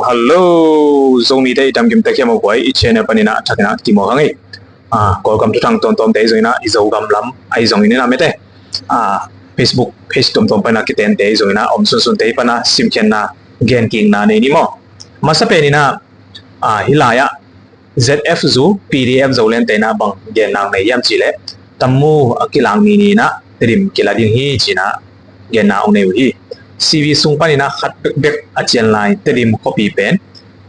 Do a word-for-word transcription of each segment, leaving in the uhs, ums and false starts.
Hello, Zomite i damkim tek hiam uh guai, i channel panin ah thakin ah kimu hang ei. Ah, Kawlgam thuthang tuamtuamte ahi zongin ah, i Zogam lam ahi zongin ah mete. Ah, Facebook page tuamtuam panin ah kitente ahi zongin ah, om sunsunte i panin ah simkhiatna, genkikna nei ni maw. Masa penin ah, ah, hih lai-ah Z F zu P D F Zolente in ah bang genna nei hiam cih leh, Tamu a kilak ni ni-in ah Tedim kila ding hi ci-in ah genna hong nei uh hi. C B sung panin ah khat bekbek a cian lai Tedim khuapi pen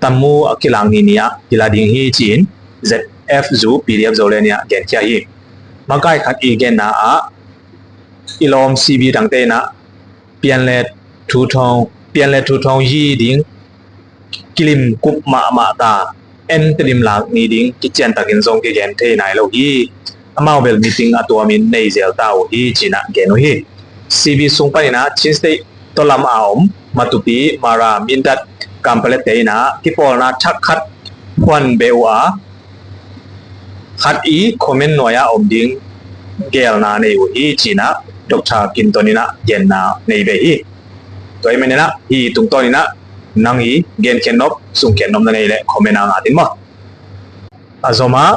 Tamu a kilak ni ni-ah kila ding hi ci-in Z F zu P D F Zoland in ah genkhia hi. Makai khat i genna ah, i lawm C B dangte in ah pian le thu thawng, pian le thu thawng yi ding kilim kup mahmah ta, en Tedim lak ni ding kiciantakin zong kigen thei nai lo hi. Amau bel meeting a tuamin nei zel ta uh hi ci-in ah gen uh hi. C B sung panin ah Chin State tawlam a om Matupi, Mara, Mindat, Kanpetlet te in ah kipawlna thak khat huan beh uh a, khat i comment nuai-ah om ding geelna nei uh hi ci-in ah Doctor Kinton in ah genna nei ve hi. Tua ahih manin ah hih tungtawnin ah nang i genkhiat nop, sungkhiat nop na neih leh comment ah ngat in maw. A zom ah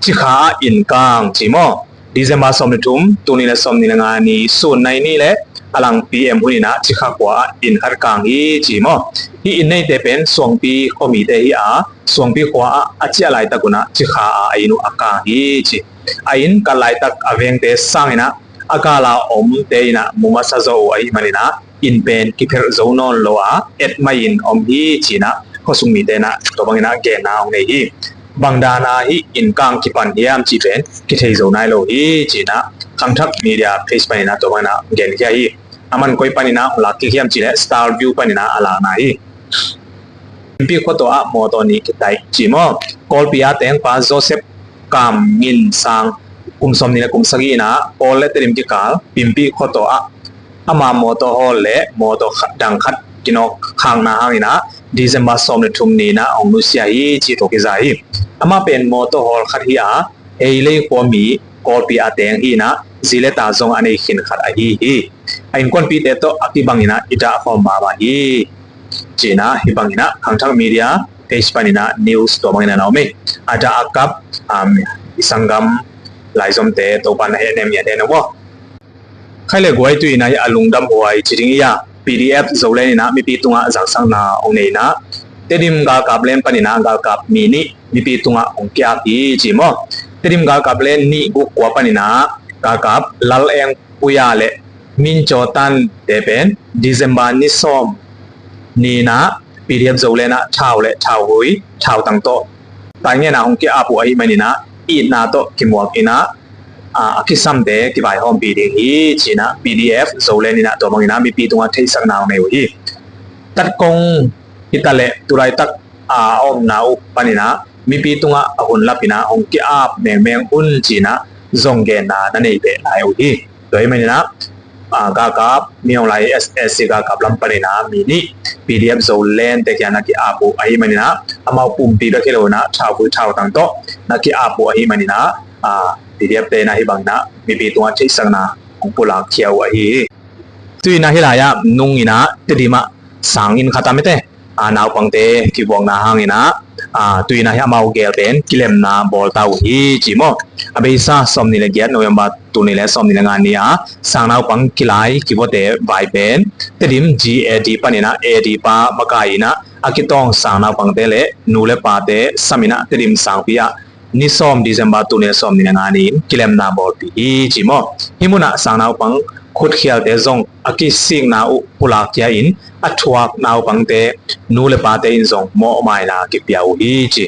Cikha ah inn kang ci maw. December sawm le thum, tul nih le sawm nih le nga ni sun nai nih le a lang P M hunin ah Cikha khua ah inn khat kang hi ci maw. Hih inn neite pen Suangpi khuamite hi a, Suangpi khua ah a ciah laitak un ah Cikha ah a inn uh a kang hi ci. A inn kal laitak a vengte sangin ah a kal a omte in ah mu masa zaw uh ahih manin ah inn pen kiphelh zo nawn lo a, et mai-in om hi ci-in ah khuasung mite in ah tua bangin ah genna hong nei hi. Bang dan a hih inn kang kipan hiam cih pen kithei zo nai lo hi ci-in ah Khangthak Media page panin ah tua bangin ah genkhia hi. A man koi panin ah hong lak kik hiam cih leh Star View panin ah a lakna hi. Pimpih khuatawh ah mawtaw nih kitaih ci maw. Kawlpi a tengpa Joseph Kam Ngin Sang, kum sawmnih le kum sagih in ah Kawl le Tedim kikal Pimpih khuatawh ah ama mawtaw hawl le mawtaw khat, dang khat kinawk khakna hangin ah December sawm le thum ni-in ah hong nusia hi cih tawh kiza hi. Amah pen mawtaw hawl khat hi a, Heilei khuami Kawlpi a teng hi-in ah zi le ta zong a nei khin khat ahi hi. A innkuanpihte tawh a kibangin ah i dah khawm mahmah hi. Ci-in ah hih bangin ah Khangthak Media page panin ah news tua bangin ah na om hi. A dah a kap, um, i sanggam laizomte Topa'n na hehnem ngiat hen uh maw. Khai le guai, tu-in ah hih a lungdamhuai ci ding hi a, P D F Zoland in ah mipi tungah zangsakna hong nei-in ah Tedim galkap len panin ah galkap mi nih mipi tungah hong ki-ap hi ci maw. Tedim galkap len nih guk kua panin ah galkap Lal Eng Puya le Min Caw Tan te pen December ni sawm ni-in ah P D F Zoland ah thau le thauhui, thautang tawh taingenna hong ki-ap uh ahih manin ah itna tawh kimuak in ah, a, a kisamte kivaihawmpih ding hi ci-in ah P D F Zoland in ah tua bangin ah mipi tungah theihsakna hong nei uh hi. Tatkong hi ta leh tulaitak a omna uh panin ah mipi tungah a hun lapin ah hong ki-ap mengmeng un ci-in ah zong genna na nei beh lai uh hi. Tua ahih manin ah, a, galkap, mi hong lai S S C galkap lam panin ah mi nih P D F Zoland te kiang na ki-ap uh ahih manin ah amau pumpi bek hi lo-in ah thauhui thautang tawh na ki-ap uh ahih manin ah, a, P D F te in ah hih bangin ah mipi tungah theihsakna hong pulak khia uh ahi hi. Tu-in ah hih lai-ah nungin ah Tedim ah sang inn khat ah mete, a, naupangte kivuakna hangin ah, a, tu-in ah hih amau gel pen kilemna bawl ta uh hi ci maw. A beisa sawmnih le giat November tul nih le sawmnih le nga ni-a sang naupang kilai kivuate vai pen Tedim G A D panin ah A D pa makai in ah a kitawng sang naupangte le nu le pate samin ah Tedim sangpi ah ni sawm December tul nih le sawmnih le nga ni-in kilemna bawlpih hi ci maw. Hih munah sang naupang khutkhialte zong a kisikna uh pulak khia in a thuak naupangte nu le pate in zong mawhmaina kipia uh hi ci.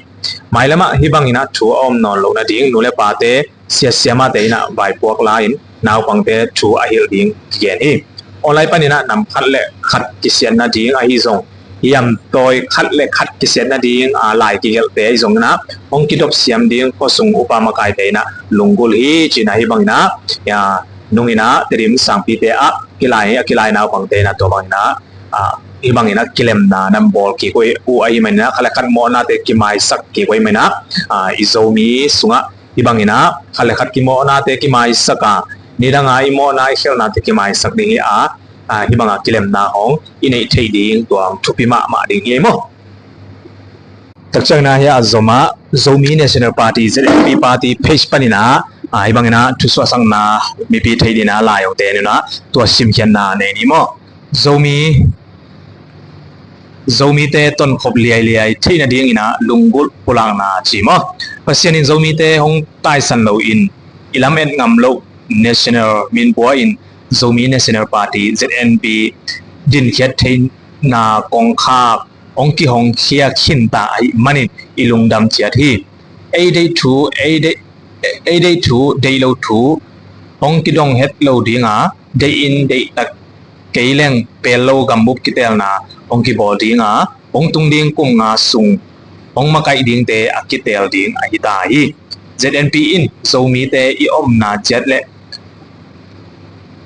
Mailamah hih bangin ah thu a om nawn loh nading nu le pate, siasiamate in ah vaipuak la-in naupangte thu a hilh ding kigen hi. Online panin ah nam khat le khat kisiat nading ahi zong, hiamtawi khat le khat kisiat nading, a, lai kigelhte ahi zongin ah hong kidop siam ding khuasung upa makaite in ah lunggulh hi ci-in ah hih bangin ah, ya, nungin ah Tedim sangpite ah kilai, a kilai naupangte in ah tua bangin ah, a, hih bangin ah kilemna na bawl kik uh ahih manin ah khat le khat mawhnate kimaisak kik uh ahih manin ah, a, i Zomi sungah hih bangin ah khat le khat kimawhnate kimaisak a, nidang a i mawhna i khelhnate kimaisak ding hi a, a, hih bangah kilemna hong i neih theih ding tua thupi mahmah ding hi ei maw. Takciangin ah hiah a zom ah Zomi National Party, Z N P party page panin ah, ah, hih bangin ah thusuahsakna mipi theih dingin ah lai-awte in ah tua simkhiatna nei ni maw? Zomi Zomite tonkhop liailiai theih nadingin ah lunggulh pulakna ci maw? Pasian in Zomite hong taisan loin i lamet ngam loh National min pua in Zomi National Party, Z N P, dinkhiat theihna kongkhak hong kihongkhia khinta ahih manin i lungdam ciat hi. Ei deih thu, ei deih, ei deih thu, deih lo thu hong kidong het lo ding a, deih in deih tak kei leng pel lo gambup kiteelna hong kibawl ding a, hong tung ding kum nga sung hong makaih dingte a kiteel ding ahi ta hi. Z N P in Zomite i omna ciat le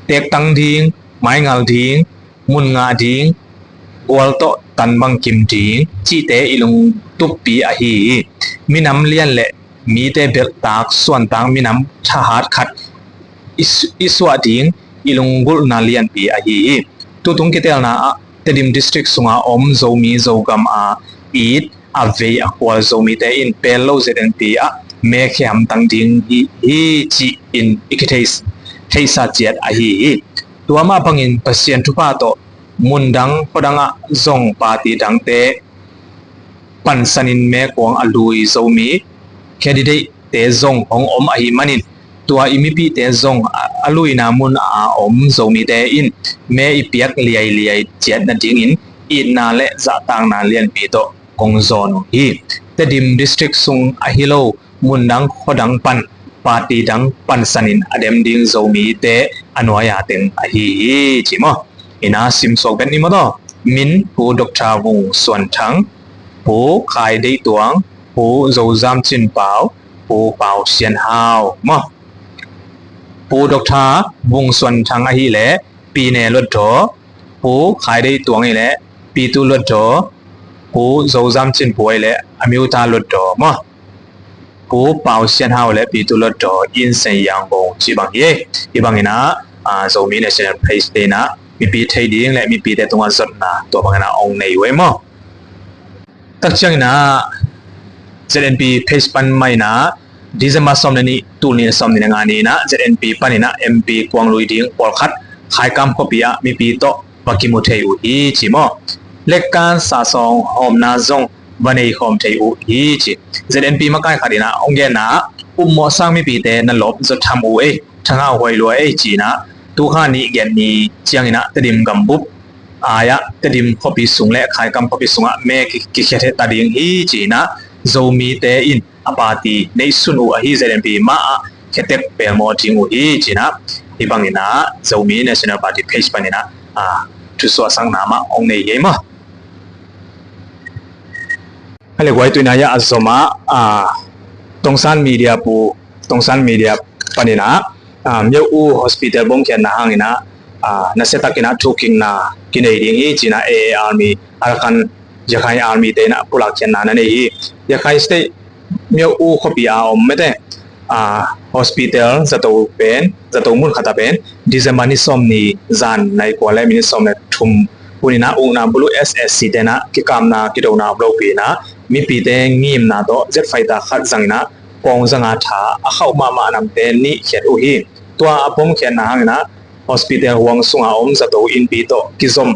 teektang ding, maingal ding, mun ngah ding, gual tawh tan bangkim ding cihte i lungtuppi ahi hi. Minam lian le mite belhtak suantak minam thahat khat i su-, i suah ding i lunggulhna lianpi ahi hi. Tutung kiteelna ah Tedim District sunga om Zomi Zogam a it a vei a khual Zomite in pel lo Z N P ah mekhia hamtang ding hi, hi ci-in i kitheih, theihsa ciat ahi hi. Tua mah bangin Pasian thupha tawh mundang khuadang ah zong party dangte pansanin mekuang a lui Zomi candidate-te zong hong om ahih manin tua i mipite zong a, a luina mun a om Zomite in me i piak liailiai ciat nadingin itna le zahtakna lianpi tawh kong zawn uh hi. Tedim District sung ahi lo mundang khuadang pan party dang pansanin a dem ding Zomite a nuai-a teng ahi hi ci maw? Ina simsuak bet ni maw taw. Min Pu Doctor Vung Suan Thang, Pu Khai Deih Tuang, Pu Zo Zam Cin Pau, Pu Pau Sian Hau maw? Pu Doctor Vung Suan Thang ahih leh Pi Ne Luat Daw, Pu Khai Deih Tuang ahih leh Pi Tu Luat Daw, Pu Zo Zam Cin Pau ahih leh Amiu Ta Luat Daw maw? Pu Pau Sian Hau le Pi Tu Luat Daw, Insen Yangon ci bang hi. Hih bangin ah, ah, Zomi National Page te in ah mipi theih ding le mipite tungah zotna tua bangin ah ong nei uh ei maw? Takciangin ah Z N P page pan mah in ah December sawm le nih, tul nih le sawm nih le nga ni in ah Z N P panin ah M P kuang lui ding pawlkhat Khaikam khuapi ah mipi tawh va kimu thei uh hi ci maw? Lekkan sasawng hawmna zong va nei khawm thei uh hi ci. Z N P makai khat in ah hong genna ah upmawh sang mipite na lawp zaw tham uh ei, thangau huai lua ei ci in ah tukha nih giat ni ciangin ah Tedim gambup ai-ah Tedim khuapi sung le Khaikam khuapi sungah me ki, kikhia thei ta ding hi ci in ah Zomite in a party neihsun uh ahi Z N P mah ah khiatek pelmawh ding uh hi ci in ah hih bangin ah Zomi National Party page panin ah, ah, thusuahsakna mah ong nei hi ei maw? Hale guai tuina ya a zom ah, ah, Tongsan Media pu, Tongsan Media panin ah, ah, Myo U Hospital bomkhiatna hangin ah, ah, nasiatakin ah thukikna kinei ding hi ci in ah A A Army, Arakan Rakhine Army te in ah pulakkhiatna na nei hi. Rakhine State Myo U khuapi a om mete, ah, hospital zato pen, zato mun khat ah pen December ni sawm ni zan nai kua le minit sawm le thum hun in ah ukna bulu S S C te in ah kikapna kidona om lopi in ah mipite ngimna tawh jet fighter khat zangin ah pawng zanga tha a khauh mahmah namte nih khiat uh hi. Tua a bomkhiatna hangin ah hospital huang sunga om zato innpi tawh kizom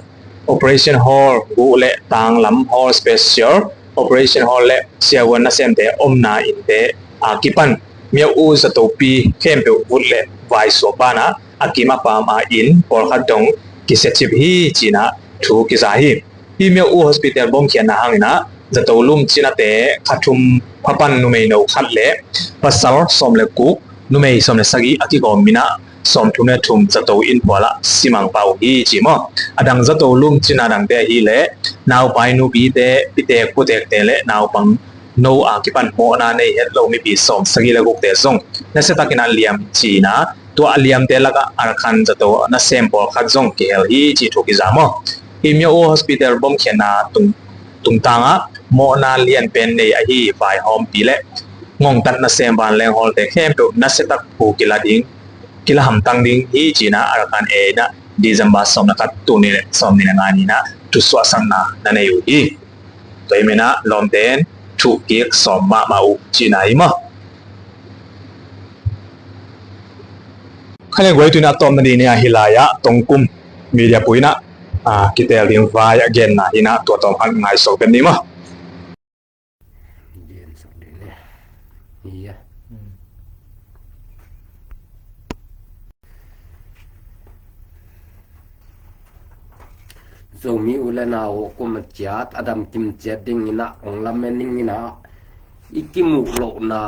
Operation Hall guh le tanglam hall, special Operation Hall le siavuan nasemte omna innte a kipan Myo U zatopi khempeuh vut le vaisuak banah a kim a pam a inn pawlkhat dong kisiacip hi ci in ah thu kiza hi. Hih Myo U Hospital bomkhiatna hangin ah zato lum cinate kha thum, phapan numei no khat le pasal sawm le guk, numei sawm le sagih a kigawm in ah sawmthum le thum zato inn phual ah simang pah uh hi ci maw? A dang zato lum cina dangte ahih leh naupai nupite, pitek putekte le naupang no a kipan mawhna nei het lo mipi sawm sagih le gukte zong nasiatakin ah liam ci in ah tua a liamte lakah Arakan zato nasem pawlkhat zong kihel hi ci thu kiza maw? Hih Myo U Hospital bomkhiatna tung, tungtangah mawhna lianpen nei ahi vaihawmpi le ngongtat nasem vanleng hawlte khempeuh nasiatak thu kila ding, kila hamtang ding hi ci in ah Arakan A in ah December sawm le khat, tul nih le sawm nih le nga ni in ah thusuahsakna na nei uh hi. Tua hi men ah lawmten thuh kik sawm mahmah uh cihna hi maw. Kha le guai, tu-in ah tawpna ni-in ah hih lai-ah Tongkum Media pui-in ah, ah, kiteel ding vai a genna hi-in ah tua tawm khat ngaihsut bek ni maw. Zomi u le nau kum a ciat, a damkim ciat dingin ah, ong lamen dingin ah, i kimuh lohna,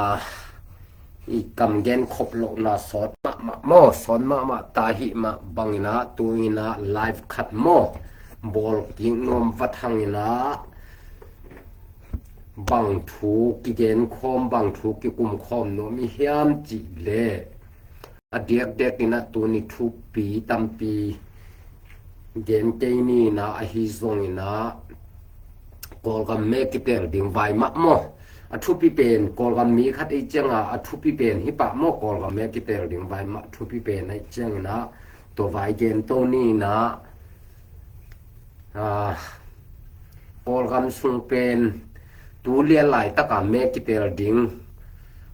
i kam gen khop lohna sawt mahmah maw, sawt mahmah ta hi mah bangin ah, tu-in ah live khat maw, bawl kik nuam vat hangin ah, bang thu kigen khawm, bang thu kikum khawm nuam i hiam cih leh, a diakdiakin ah tuni thupi tampi gen kei ni-in ah, ahi zongin ah Kawlgam me kiteel ding vai mah maw. A thupi pen Kawlgam mi khat ei cianga, a thupi pen hih pah maw, Kawlgam me kiteel ding vai mah thupi pen ei ciangin ah tua vai gen to ni-in ah, ah, Kawlgam sung pen tu lian laitaka me kiteel ding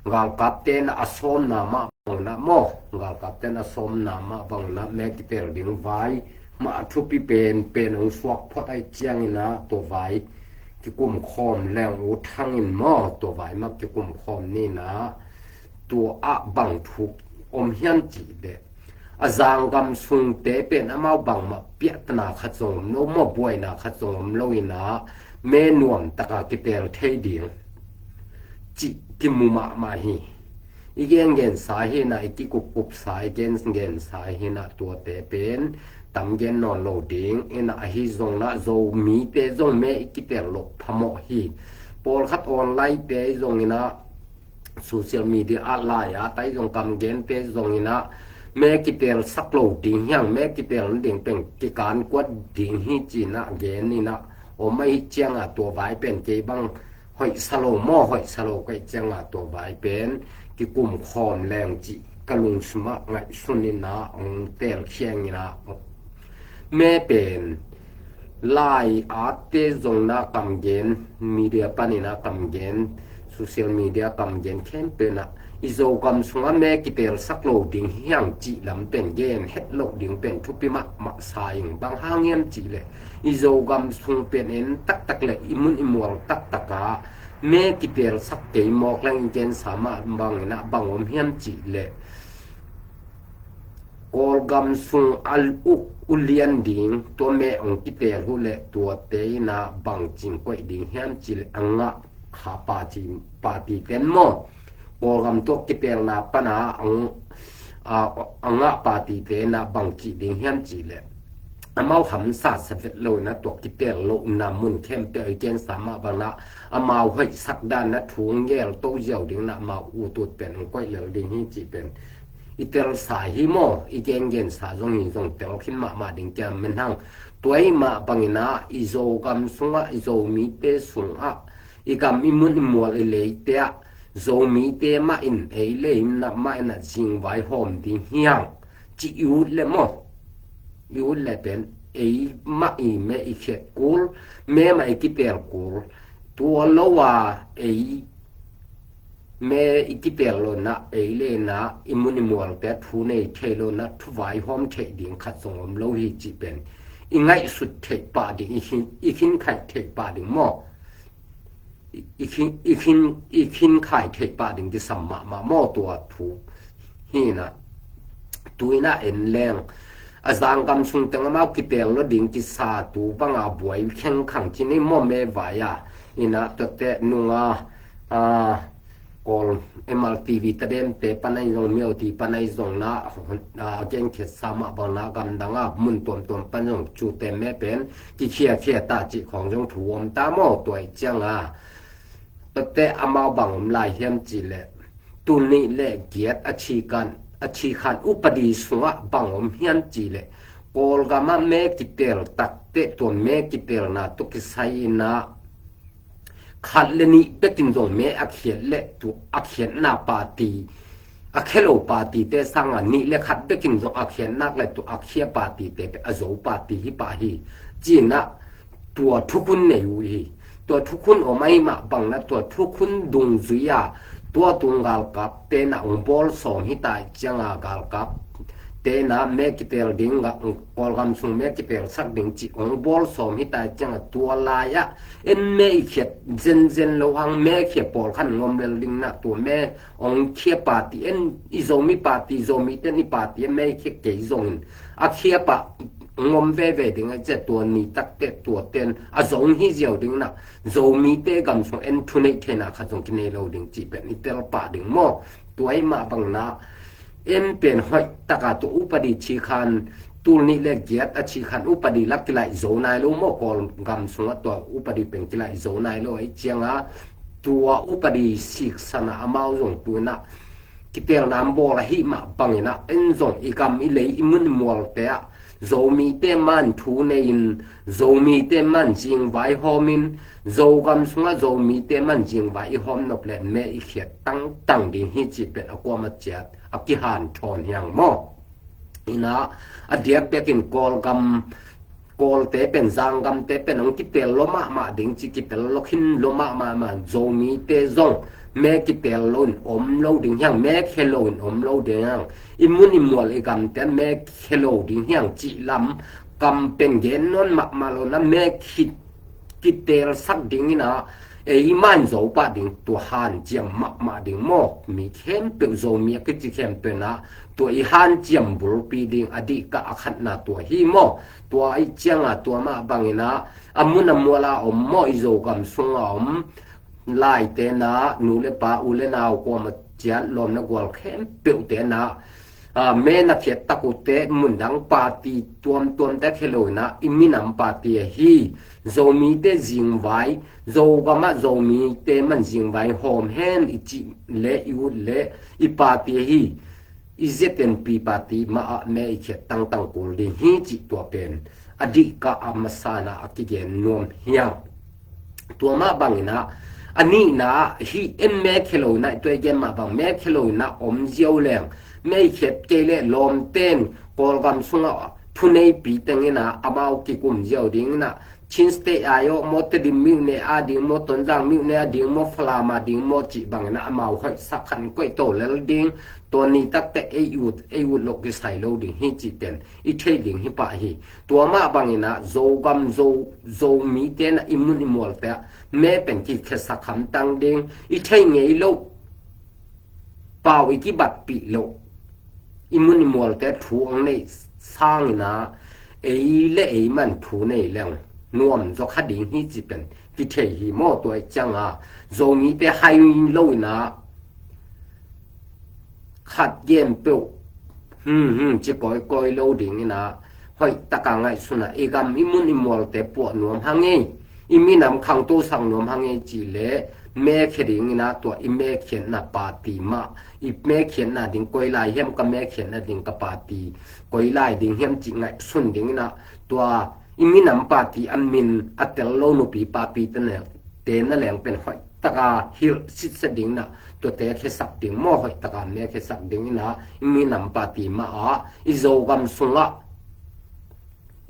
galkapte in ah a sawmna mah bangin ah maw, galkapte in ah a sawmna mah bangin ah me kiteel ding vai mah a thupi pen, pen hong suak phot ahih ciangin ah tua vai kikum khawm leng uh thangin maw, tua vai mah kikum khawm ni-in ah, tua ah bang thu om hiam cih leh, a zanggam sungte pen amau bangmah piahtana khat zong om lo maw, buaina khat zong om lo-in ah, me nuamtaka kiteel thei ding cih kimu mahmah hi. I gengensa hi-in ah, i kikupkupsa, i gengensa hi-in ah, tuate pen tam gen nawn lo ding in ah, ahi zongin ah Zomite zong me i kiteel loh phamawh hi. Pawlkhat online-te zongin ah, social media ah lai-at ahi zong kam gente zongin ah, me kiteelsak lo ding hi hang, me kiteel ding pen kikankuat ding hi ci-in ah genin ah om ahih cianga, tua vai pen kei bang hoihsa lo maw, hoihsa lo ka hih cianga tua vai pen kikum khawm leng cih ka lungsim ah ngaihsun in ah hong teelkhia ing in ah, me pen lai-atte zongin ah kam gen, media panin ah kam gen, social media kam gen khempeuh in ah, i Zogam sungah me kiteelsak lo ding hi hang cih lam pen gen het loh ding pen thupi mahmah sa ing. Bang hang hiam cih leh, i Zogam sung pen en taktak leh i mun i mual taktak ah me kiteelsak kei mawk leng, i gensa mah bangin ah bang om hiam cih leh, Kawlgam sung a uk ulian ding, tua me hong kiteel uh leh tuate in ah bangci koih ding hiam cih leh, a ngah kha party, party ten maw, Kawlgam tua kiteelna pan a, a, a ngah party-te in ah bangci ding hiam cih leh, amau hamsa sa vet lo-in ah tua kiteel lohna mun khempeuh i gensa mah bangin ah, amau hoihsak dan ah thu hong geel to ziau dingin ah amau ut ut pen hong koih lel ding hi cih pen i teelsa hi maw, i gengensa zong hi zong teel khin mahmah ding kia men hang. Tua ahih mah bangin ah i Zogam sungah, i Zomite sungah, i gam i mun i mual i leite ah, Zomite mah in ei le ei mah in ah zingvai hawm ding hi hang cih i ut leh maw, i ut leh pen ei mah i me i khiat kul, me mah i kiteel kul, tua lo a ei me i kiteel lo-in ah, ei le ei in ah, i mun i mualte ah thu nei thei lo-in ah, thu vaihawm theih ding khat zong om lo hi cih pen i ngaihsut theih pah ding, i khin, i khinkhaih theih pah ding maw, i, i khin, i khin, i khinkhaih theih pah ding kisam mahmah maw, tua thu hi-in ah, tu-in ah en leng, a zanggam sung teng amau kiteel lo ding kisa, tu banga buai khengkhang ci ni maw, me vai-a in ah, tuate nunga, a, Kawl M R T V tademte pan ahi zong, Myaw-ti pan ahi zong in ah, a, a genkhiatsa mah bangin ah gamdang a mun tuamtuam pan zong cute me pen kikhiakhia ta cih khawng zong thu om ta maw, tua ahih cianga tuate amau bang om lai hiam cih leh, tul nih le giat a cikhan, a cikhan upadi sungah bang om hiam cih leh, Kawlgam ah me kiteel takte, tua me kiteelna tawh kisai-in ah khat le nih bekin zong me a khiat leh, tua a khiatna party, a khia lo party-te sangin nih le khat bekin zong a khiat nak leh, tua a khia party-te pen a Zo party hi pah hi, ci-in ah tua thukhun nei uh hi. tua thukhun om ahih mah bangin ah tua thukhun dungzui-a tua tung galkapte in ah hong bawl sawm hi ta ih ciangin galkapte in ah me kiteel ding, Kawlgam sung me kiteelsak ding cih hong bawl sawm hi ta ih ciangin tua lai-ah en me i khiat zenzen lo hang me khia pawlkhat hong om lel ding in ah tua me hong khia party en i Zomi party, Zomite in i party en me i khia kei zongin a khia pah hong om veve ding a, tua ni takte tuate in a zong hi ziau ding in ah Zomite gam sung en thuneih theihna khat zong kinei lo ding cih pen i tel pah ding maw? Tua ahih mah bangin ah en pen hoih takin tua upadi chikhan tul nih le giat a chikhan upadi la kilaih zo nai lo maw? Kawlgam sungah tua upadi pen kilaih zo nai lo ahih ciangin tua upadi siksan ah amau zong tu-in ah kiteelna bawl ahih mah bangin ah en zong i gam i lei i mun i mualte ah Zomite mah in thu nei-in, Zomite mah in zingvai hawmin, Zogam sungah Zomite mah in zingvai i hawm nop leh me i khiat tangtang ding hi cih pen a kuamah ciat a kihanthawn hi hang maw? In ah a diak bekin Kawlgam, Kawlte pen, Zanggamte pen hong kiteel lua mahmah ding cih kiteel lua khin lua mahmah, Zomite zong me kiteel loin om lo ding hi hang, me khia loin om lo ding hi hang, i mun i mual i gamte me khia lo ding hi hang cih lam kam pen gen nawn mahmah lo in ah me khit kiteelsak ding in ah ei mah in zo pah ding, tua hanciam mahmah ding maw? Mi khempeuh, Zomi a kici khempeuh in ah tua i hanciam bulpi ding a dihkah a khatna tua hi maw? Tua ahih ciangin tua mah bangin ah a mun a mual a om maw, i Zogam sungah om laite in ah nu le pa, u le nau kuamah ciat lawmna gual khempeuhte in ah a, me na khiat tak uhteh mundang party tuamtuamte khia lo in ah i minam party ahi Zomite zingvai, Zogam ah Zomite mah in zingvai hawm hen i cih leh i ut leh i party ahi i Z N P party mah ah me i khiat tangtang kul ding hi cih tua pen a dihkah a masa in ah a kigen nuam hi hang. Tua mah bangin ah a nihna ah hih en me khia lo in ah, tua i gen mah bang me khia lo in ah om ziau leng, me i khiat kei leh lawmte in Kawlgam sungah thuneipi teng in ah amau kikum ziau ding in ah Chin State ai-awh maw, Tedim myone a ding maw, Tonzang myone a ding maw, Falam a ding maw cih bangin ah amau hoihsak khat in koih to lel ding, tua ni takte ei ut, ei ut loh kisai lo ding hi cih pen i theih ding hi pah hi. Tua mah bangin ah Zogam, Zo, Zomite in ah i mun i mualte ah me pen kikhiasak hamtang ding, i theih ngei loh, pau i kibatpih loh, i mun i mualte thu hong neih sangin ah ei le ei mah in thu nei leng nuam zaw kha ding hi cih pen kithei hi maw? Tua ahih ciangin Zomite hai lo in ah khat gen peuh, hmm, hmm, ci kawikawi lo ding in ah, hoih takin ngaihsun a, i gam i mun i mualte puah nuam hang ei, i minam khangtosak nuam hang ei cih leh, me khia ding in ah tua i me khiatna party mah, i me khiatna ding koi lai hiam, ka me khiatna ding ka party koi lai ding hiam cih ngaihsun ding in ah, tua i minam party a min a tel lo nupi papi te na leng pen hoih takin hilh sitset ding in ah, tuate khiasak ding maw, hoih takin me khiasak ding in ah, i minam party mah ah, i Zogam sungah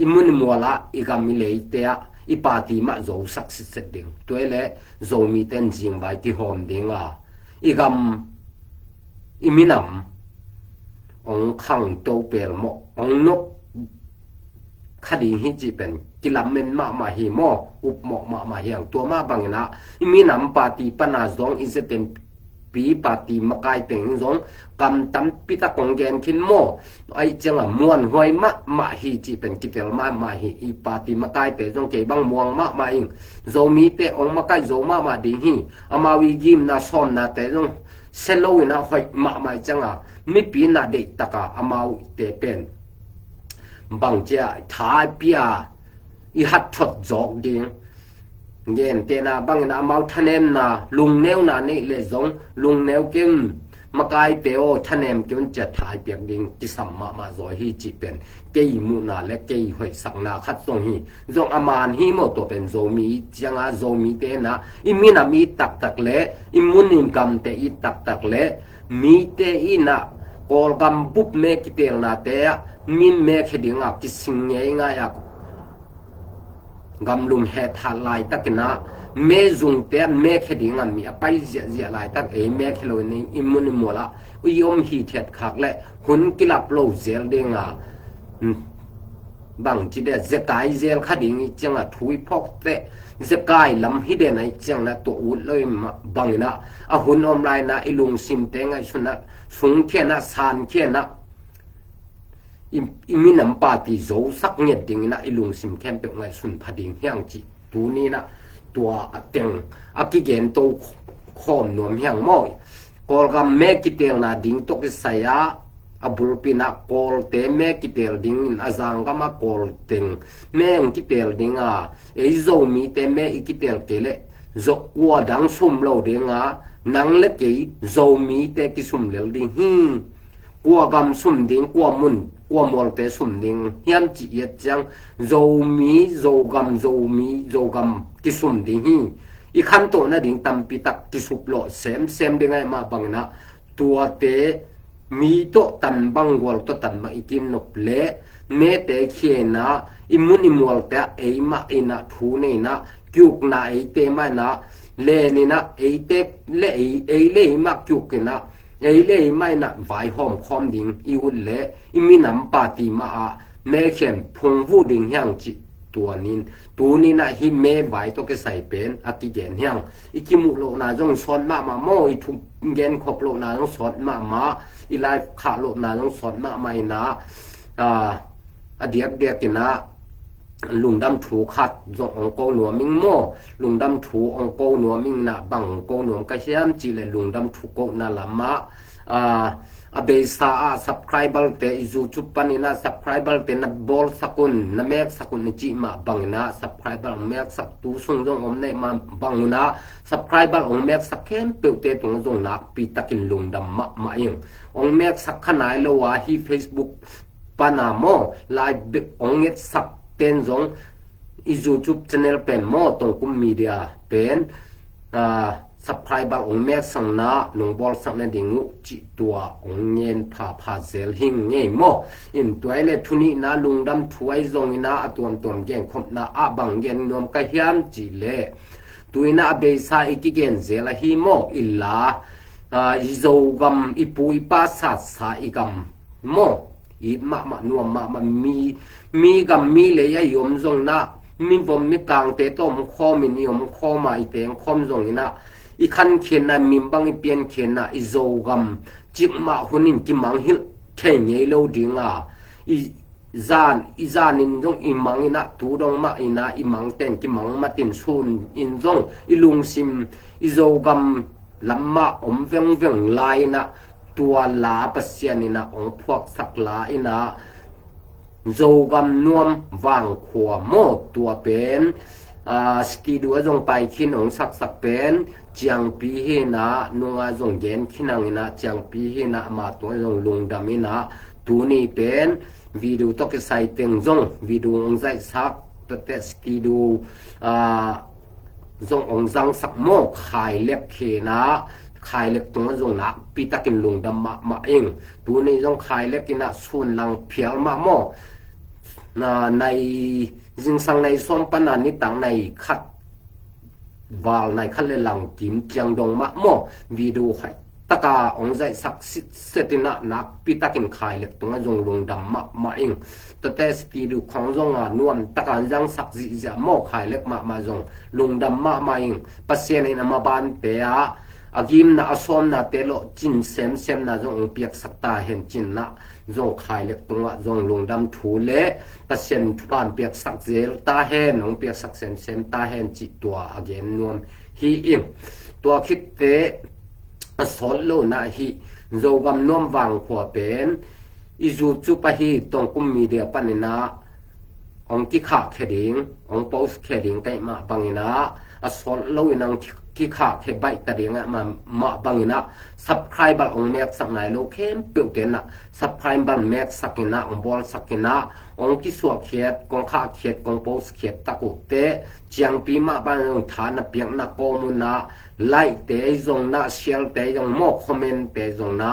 i mun i mual ah, i gam i leite ah i party mah zosak sitset ding. Tua hi leh Zomite in zingvai kihawm ding a, i gam i minam hong khangto pelmawh, hong nop kha ding hi cih pen kilamen mahmah hi maw, upmawh mahmah hi hang. Tua mah bangin ah i minam party pan a zong, i Z N P party makai teng zong kam tampi tak hong gen khin maw? Ahih ciangin muanhuai mahmah hi cih pen kitel mahmah hi. I party makaite zong kei bang muang mahmah ing. Zomite hong makai zo mahmah ding hi. Amau i gimna sawmnate zong sia lo in ah hoih mahmah ih ciangin mipi in ah deihtakin amaute pen bangci a tha i pia, i hatthot zawk ding. Gentehna bangin amau thanemna, lungneuna neih leh zong lungneu kei un, makaite aw, thanem kei un ci a tha i piak ding kisam mahmah zaw hi cih pen kei muhna le kei hoihsakna khat zong hi. Zong a man hi maw, tua pen Zomi ciangin Zomite in ah i minam it taktak le i mun i gamte it taktak le mite in ah Kawlgam bup me kiteelnate ah min me khia dingin kising ngeingai a, gamlum hethat laitakin ah me zungte an me khe ding a mi a pai ziahziah laitak ei me khe lo in i mun i mual ah i om hithiat khak le hun kilap lo zel ding a, bangci de zekai zel kha ding i ciang a thu i phawk teh zekai lam hi den a i ciang na tua ut lo i bangin ah a hun om lai na i lungsim te ngaihsun ah sung khian ah san khian ah i minam party zosak ngiat dingin ah i lungsim khempeuh ngaihsun pha ding hiang cih tuni in ah tua a teng a kigen to khawm nuam hiang maw. Kawlgam me kitelna ding tawh kisai ah a bulpi in ah Kawlte me kitel dingin a zanggam ah Kawl teng me ang kitel ding a ei Zomite me i kitel kei leh kua dang sum lo ding a nang le kei Zomite kisum lel ding hi. Kua gam sum ding, kua mun, kua mualte sum ding hiam cih i et ciang Zomi, Zogam, Zomi, Zogam kisum ding hi. I khantoh nading tampi tak kisuplawh semsem ding ahih mah bangin ah tuate mi tawh tan bang gual tawh tan bang i kim nop le mete khian ah i mun i mualte ah ei mah in ah thu nei in ah kiukna eite mah in ah len in ah eite le ei le ei mah kiuk in ah ei le ei mah in ah vaihawm khawm ding i ut le i minam party mah ah me khian phungvuh ding hiang cih tuanin tuni in ah hih me vai tawh kisai pen a kigen hiang. I kimuh lohna zong sawt mahmah maw, i thu gen khop lohna zong sawt mahmah, i live khah lohna zong sawt mahmah in ah a diakdiak in ah lungdam thu khat zong ong ko nuam ing maw. Lungdam thu ong ko nuam ing in ah bang ong ko nuam ka hiam cih leh lungdam thu kohna lam ah a beisa ah subscriber te i YouTube pan in ah subscriber te na bawlsak un na meksak un i cih mah bangin ah subscriber ong meksak tu sung zong om neih mah bang un ah subscriber ong meksak khempeuhte tung zong nakpi takin lungdam mahmah ing. Ong meksak kha nai lo a hih Facebook pan a maw live ong ngetsak ten zong i YouTube channel pen maw Tongkum Media pen subscriber ong meksak na nong bawlsak nading uh cih tua ong ngen phapha zel hing ngei maw. In tua i le thunihna lungdam thu ai zong in ah a tuamtuam genkhopna ah bang gen nuam ka hiam cih leh tu in ah a beisa i kigen zel ahi maw i la i Zogam i pu i pa satsa i gam maw it mahmah nuam mahmah mi mi gam mi lei a i om zong in ah mi vom mi kangte tawh om khawm in i om khawm a i teng khawm zong in ah i khankhian ah min bang i piankhian ah i Zogam cikmah hun in kimang hilh thei ngei lo ding a i zan i zan in zong i mang in ah tu dong mah in ah i mang ten kimang mat in sun in zong i lungsim i Zogam lam mah om vengveng lai in ah tua la Pasian in ah ong phuaksak la in ah Zogam nuam vangkhua maw tua pen studio a zong pai khin ong saksak pen Ciangpi hi in ah nunga zong gen khin ang in ah Ciangpi hi in ah ama tua zong lungdam in ah tuni pen video tawh kisai teng zong video ong zaihsak tuate studio zong ong zangsak maw Khailek hi in ah Khailek tungah zong nakpi takin lungdam mahmah ing. Tuni zong Khailek in ah sun lang phial mah maw nai zingsang nai sawm pan a nitak nai khat val nai khat le lang kim ciang dong mah maw video hai taka ong zaihsak sitset in ah nakpi takin Khailek tungah zong lungdam mahmah ing. Tuate studio khong zong a nuam taka zangsak zihziah maw Khailek mahmah zong lungdam mahmah ing. Pasian in a mabante ah a gimna a sawmnate lawh cin semsemna zong ong piaksak ta hen cin ah zong Khailek tungah zong lungdam thu le Pasian thupha piaksak zel ta hen ong piaksak semsem ta hen cih tua a gen nuam hi ing. Tua khitte a sawt lo in ah hih Zogam nuam vangkhua pen i YouTube ahi Tongkum Media pan in ah ong kikhah khe ding ong post khe ding ka hih mah bangin ah a sawt lo in ah ong kikhah khe baih ta ding ah mah bangin ah subscriber ong meksak nai lo khempeuhte in ah subscriber meksak in ah ong bawlsak in ah ong kisuah khiat kong khah khiat kong post khiat tak uh teh Ciangpi mah bang zong tha na piakna kawm un ah like te zong na share te zong maw comment te zong na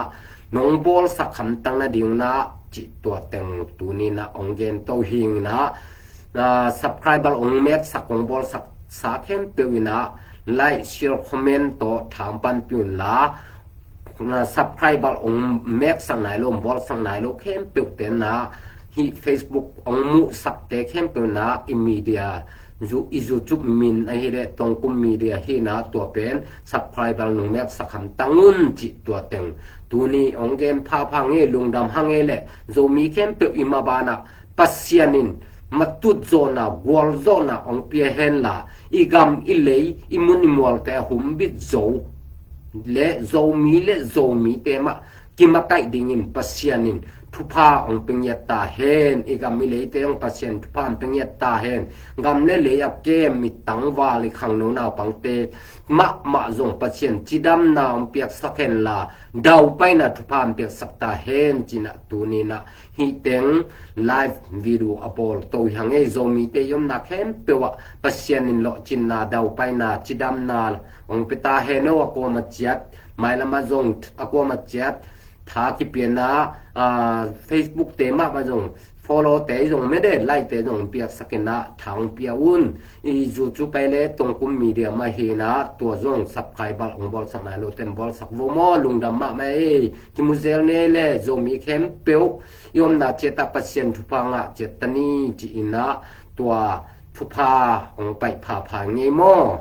nong bawlsak hamtang nading un ah cih tua teng tuni in ah ong gen to hing in ah subscriber ong meksak ong bawlsak sa khempeuh in ah like, share, comment tawh thang panpih un la, na subscriber hong meksak nai lo, hong bawlsak nai lo khempeuh te in ah hih Facebook hong muhsakte khempeuh in ah i media, zu, i YouTube min ahih leh Tongkum Media hi in ah tua pen subscriber nong meksak hamtang un cih tua teng tuni hong gen phapha ngei, lungdam hang ei leh Zomi khempeuh i maban ah Pasian in matut zawhna, gualzawhna hong pia hen la, i gam i lei, i mun i mualte a humbit zo le Zomi le Zomite mah kimakaih dingin Pasian in thupha hong pia ngiat ta hen. I gam i leite zong Pasian thupha hong pia ngiat ta hen. Gam le lei a kem i tangval, i khangno naupangte mahmah zong Pasian cidamna hong piaksak hen la, daupaina thupha hong piaksak ta hen ci in ah tuni in ah hih teng live video a bawl to hi hang ei. Zomite i omna khempeuh ah Pasian in lawhcinna, daupaina, cidamna hong pia ta hen aw. A kuama ciat, mailam ah zong a kuama ciat tha kipiana, ah, Facebook te mah mah zong follow te zong, mede like te zong piaksak in ah thang pia un. I YouTube pen le Tongkum Media mah hi in ah tua zong subscriber hong bawlsak nai lo ten bawlsak vo maw, lungdam mahmah ei. Kimu zel ni ei le Zomi khempeuh i omna ciat ah Pasian thupha ngah ciat ta ni ci in ah tua thupha hong pai phapha ngei maw.